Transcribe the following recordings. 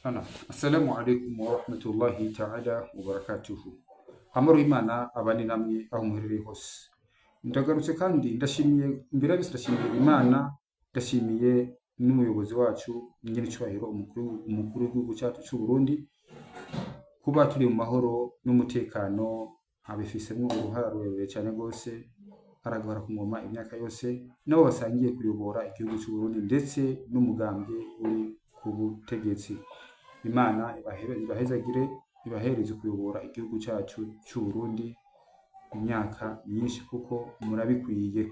Ana. Assalamu alaikum warahmatullahi ta'ala wabarakatuhu. Amahoro y'Imana abane namwe aho muherereye hose. Ndagarutse kandi ndashimiye, mbere ya byose ndashimiye Imana, ndashimiye n'umuyobozi wacu nyenicubahiro umukuru w'igihugu cyacu cy'u Burundi, kuba turi mu mahoro n'umutekano abifisemwo uruhara rurerure cyane rwose. Aragahora ku ngoma imyaka yose, nabo basangiye kuyobora igihugu cy'u Burundi, ndetse n'umugambwe uri ku butegetsi. Imana ibahezagire, ibahereze kuyobora igihugu cyacu cy'u Burundi imyaka myinshi, kuko murabikwiye.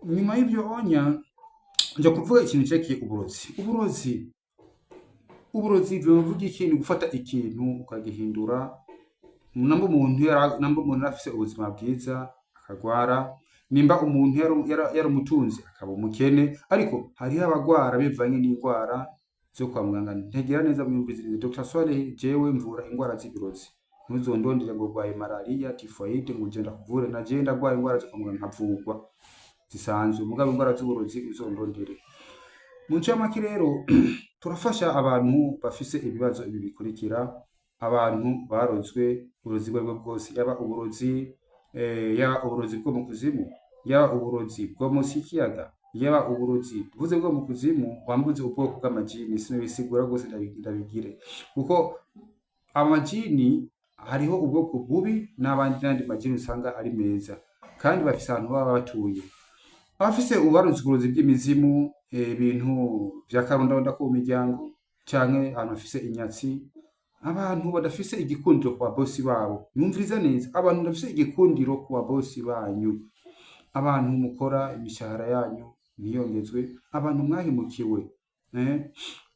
Nyuma y'ibyo onya nja kuvuga ikintu cyerekeye uburozi. Uburozi bivuga iki? Ni gufata ikintu ukagihindura. Namba umuntu yari afise ubuzima bwiza akagwara, nimba umuntu yari umutunzi akaba umukene. Ariko hariho abagwara bivanye n'indwara zo kwa muganga. Ntegera neza, mwumvirize Dr Swaleh. Jewe mvura ingwara z'ibirozi. Ntuzondondere ngo urwaye malaria, typhoid, ngo ugenda kuvure. Na jewe ndagwara ingwara zo kwa muganga nkavugwa zisanzwe, mugabo ingwara z'uburozi uzondondere. Mu ncamake rero, turafasha abantu bafise ibibazo ibi bikurikira: abantu barozwe uburozi ubwo aribwo bwose, yaba uburozi yaba uburozi bwo mu kuzimu, yaba uburozi bwo munsi y'ikiyaga, yaba uburozi buvuze bwo mu kuzimu, wambuze ubwoko bw'amajini. Sinobisigura rwose, ndabigire, kuko amajini hariho ubwoko bubi n'abandi, n'andi majini usanga ari meza, kandi bafise ahantu baba batuye. Abafise ubarozi, uburozi bw'imizimu, ibintu vya karondonda ko mu miryango, canke abantu bafise inyatsi, abantu badafise igikundiro ku babosi babo. Mwumviriza neza: abantu badafise igikundiro ku babosi banyu, abantu mukora imishahara yanyu ntiyongezwe, abantu mwahemukiwe,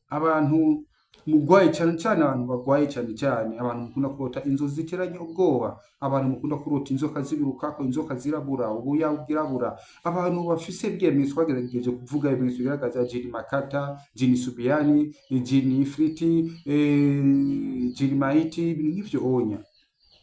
abantu mugwaye cyane cyane, abantu bagwaye cyane cyane, abantu mukunda kurota inzozi ziteranye ubwoba, abantu mukunda kurota inzoka zibirukako, inzoka zirabura, ubuya bwirabura, abantu bafise ibimenyetso twagerageje kuvuga, ibimenyetso bigaragaza jini makata, jini subiyani, jini ifriti, jini maiti, ibintu nk'ivyo onya.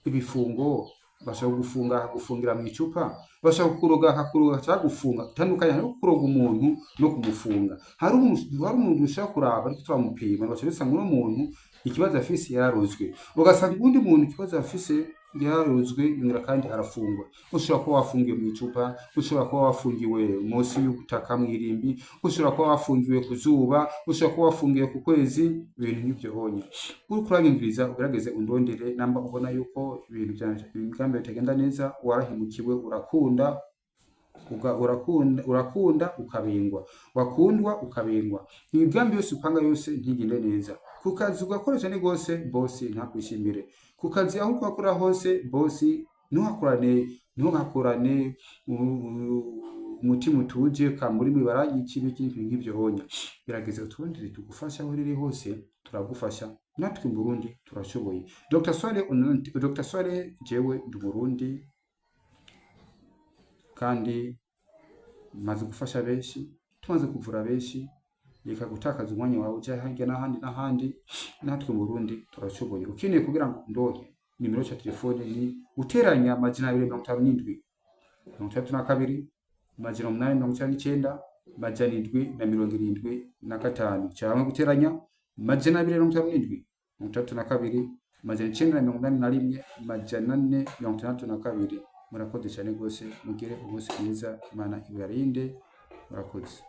Ibifungo, bashaka gufunga, akagufungira mu icupa, bashaka kukuroga, akakuroga cyangwa gufunga. Tandukanya, hariho kuroga umuntu no kumufunga. Hari umuntu ushaka kuraba ariko turamupima, baca dusanga uno muntu ikibazo afise yararozwe, ugasanga uwundi muntu ikibazo afise yararozwe, yongera kandi arafungwa. Ushobora kuba wafungiwe mu icupa, ushobora kuba wafungiwe munsi y'ubutaka mw'irimbi, ushobora kuba wafungiwe ku zuba, ushobora kuba wafungiwe ku kwezi, ibintu nk'ivyo honya. Uriko uranyumviriza, ugerageze undondere namba ubona yuko ibintu vyanje, imigambi bitagenda neza, warahemukiwe, urakunda urakunda ukabengwa, wakundwa ukabengwa, imigambi yose upanga yose ntigende neza, ku kazi ugakora cyane rwose, bosi ntakwishimire, ku kazi aho ukora hose bosi ntuhakorane umutima utuje, kamuri mwibara iki ibintu nk'ivyo honya. Gerageza utwondere tugufasha, aho uri hose turagufasha. Natwe mu Burundi turashoboye. Dr Swale, Dr Swale, jewe ndi Umurundi kandi maze gufasha benshi, tumaze kuvura benshi. Reka gutakaza umwanya wawe uja hirya n'ahandi n'ahandi. Natwe mu Burundi turashoboye. Ukeneye kugira ngo ndonke nimero ya telefone ni guteranya 257 62 899 775, cyangwa guteranya 257 62 981 462. Murakoze cyane rwose, mugire umunsi mwiza, Imana ibarinde. Murakoze.